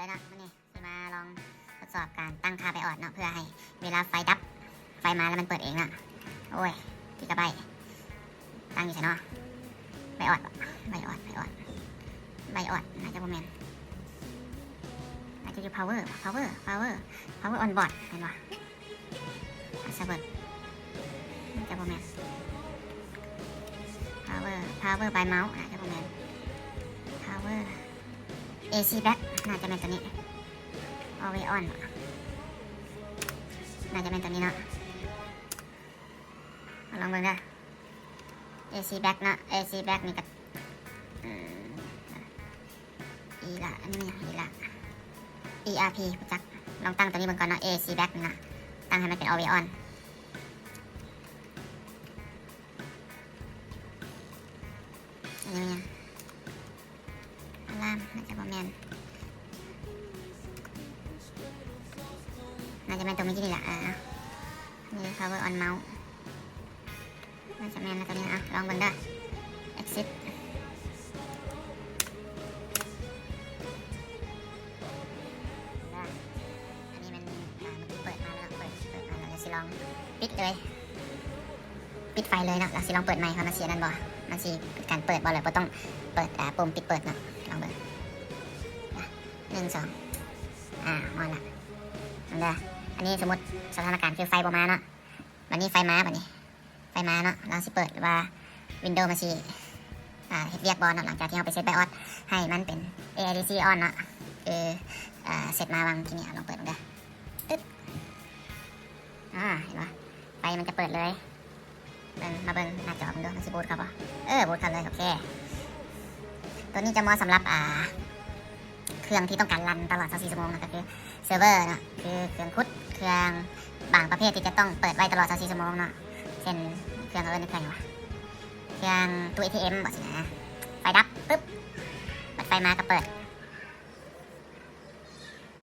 ເນາະ ມື້ນີ້ຊິມາລອງທົດສອບການຕັ້ງຄ່າໄບອອດເນາະ ເພື່ອໃຫ້ເວລາໄຟດັບ ໄຟມາແລ້ວມັນເປີດເອງເນາະ. ໂອ້ຍ ກິກະໄບ ຕັ້ງຢູ່ໃສເນາະ? ໄບອອດ ໄບອອດ ໄບອອດ ໄບອອດ ໜ້າຈະບໍ່ແມ່ນ ໜ້າຈະຢູ່ພາວເວີ ພາວເວີ ພາວເວີ ພາວເວີອອນບອດ ແມ່ນບໍ່? ພາສເວີດ ໜ້າຈະບໍ່ແມ່ນ ພາວເວີ ພາວເວີບາຍເມົາສ໌ ໜ້າຈະບໍ່ແມ່ນ ພາວເວີ ເອຊີແບັກ ໜ້າຈະແມ່ນໂຕນີ້ ອອເວອອນ ໜ້າຈະແມ່ນໂຕນີ້ເນາະ. ມາລອງເບິ່ງເດີ ເອຊີແບັກເນາະ ເອຊີແບັກນີ້ກໍ ອືມ ອີລະ ອັນນີ້ມັນຫຍັງ ອີລະ ອີອາພີ ບໍ່ຈັກ. ລອງຕັ້ງໂຕນີ້ເບິ່ງກ່ອນເນາະ ເອຊີແບັກນີ້ນະ ຕັ້ງໃຫ້ມັນເປັນອອເວອອນ. ອັນນີ້ມັນຫຍັງ ອາລາມ ໜ້າຈະບໍ່ແມ່ນ ໜ້າຈະແມ່ນໂຕມື້ກີ້ນີ້ລະ. ເອີ ນີ້ພາວເວີອອນເມົາສ໌ ໜ້າຈະແມ່ນລະໂຕນີ້. ເອົາ ລອງເບິ່ງເດີ ເອັກຊິດ ອັນນີ້ມັນ ອ່າ ເປີດມາແລ້ວເນາະ ເປີດ ເປີດມາແລ້ວ ດຽວຊິລອງປິດເລີຍ ປິດໄຟເລີຍເນາະ ແລ້ວຊິລອງເປີດໃໝ່ວ່າມັນຊິອັນນັ້ນບໍ່ ມັນຊິເປັນການເປີດບໍ່ ແລ້ວບໍ່ຕ້ອງເປີດ ອ່າ ປຸ່ມປິດເປີດເນາະ. ລອງເບິ່ງ ໜຶ່ງ ສອງ ອ່າ ຮອດລະ ເບິ່ງເດີ. ອັນນີ້ສົມມຸດສະຖານະການຄືໄຟບໍ່ມາເນາະ ບັດນີ້ໄຟມາ ບັດນີ້ໄຟມາເນາະ ລາວຊິເປີດວ່າວິນໂດມັນຊິ ອ່າ ເຮັດວຽກບໍ່ເນາະ ຫຼັງຈາກທີ່ເຮົາໄປເຊັດໄບອອດໃຫ້ມັນເປັນເອໄອດີຊີອອນເນາະ ຄື ອ່າ ເຊັດມາຫວ່າງກີ້ນີ້. ລອງເປີດເບິ່ງເດີ ຕຶບ ອ່າ ເຫັນບໍ່ ໄຟມັນຈະເປີດເລີຍ. ເບິ່ງ ມາເບິ່ງໜ້າຈໍເບິ່ງດູ ມັນຊິບູດເຂົ້າບໍ່? ເອີ ບູດເຂົ້າເລີຍ ໂອເຄ. ໂຕນີ້ຈະເໝາະສຳລັບ ອ່າ ເຄື່ອງທີ່ຕ້ອງການລັນຕະຫຼອດຊາວສີ່ຊົ່ວໂມງເນາະ ກໍຄືເຊີເວີເນາະ ຄືເຄື່ອງຂຸດ ເຄື່ອງບາງປະເພດທີ່ຈະຕ້ອງເປີດໄວ້ຕະຫຼອດຊາວສີ່ຊົ່ວໂມງເນາະ ເຊັ່ນ ເຄື່ອງ ເຂົາເອີ້ນເຄື່ອງຫຍັງວະ ເຄື່ອງຕູ້ເອທີເອັມບໍຊີ້ນະ ໄຟດັບປຶບ ບັດໄຟມາກໍເປີດ